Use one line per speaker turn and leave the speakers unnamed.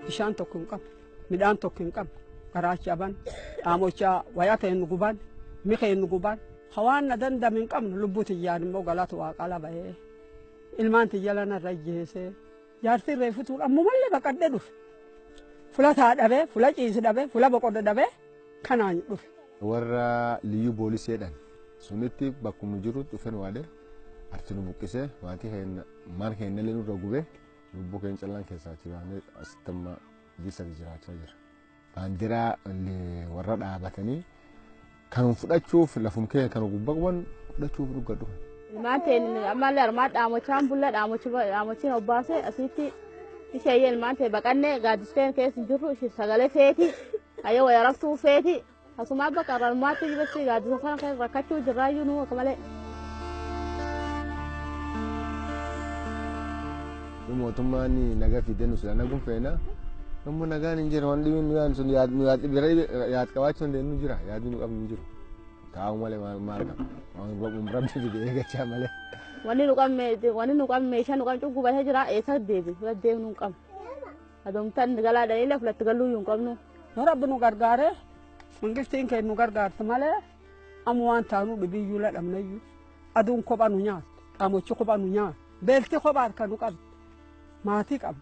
Bishaan tokko hin qabnu, midhaan tokko hin qabnu, garaacha ban, dhaamocha wayaa ta'e nu guban, mi'a nu guban. Hawaan na dandame hin qabnu lubbuu tiyyaan immoo galata waaqaa bahee ilmaan tiyya lanarra ijjeesee jaartiin reeffutuun ammumallee baqadhee dhufe. Fula taa dhabee, fula ciisi dhabee, fula boqodda dhabee kanaan dhufe.
Warra liyyuu booliseedhaan sunitti bakkuma jiru dhufen waade arti nu buqqisee maatii keenya maan keenya illee nurra gubee lubbuu keenya callaan keessaa achi baanee asitti amma bilisa jiraachaa jira. Baandiraa warra dhaabatanii kan fudhachuuf lafum keenya kan gubbaa qaban fudhachuuf dhuga dhufan.
Ilmaan ta'e ammallee armaan dhaamochaan bulla dhaamochiin obbaase asitti ishee ilmaan ta'e baqannee gaaddisteen keessa hin jirru ishee sagalee feeti ayyee wayya raftuu feeti asumaa bakka armaatti jirutti gaaddisa sana keessa rakkachuu jirraayyuu nu akka malee.
Mootummaan nagaa fidee nu sila naguun feena. Namni nagaan hin jiru waan dhibiin nu yaadnu sun yaad qabaachuu dandeenyu jira yaadni nu qabnu hin jiru. Taa'u malee maal qaba waan rabbi fide eeggachaa malee.
Wanni nu qabne wanni nu qabne meeshaa nu qabne gubatee jira eessa deebi fulatti deemnu hin qabnu. Adoomtaan galaa dhaniilee fulatti galuu hin qabnu.
Nu rabbi nu gargaaree mangistiin keenya nu gargaarti malee amma waan taanuu dhibiyyuu ladhamnayyuu aduun kophaa nu nyaatu dhaamochi kophaa nu nyaatu beelti kophaa harka nu qabdu maatii qabna.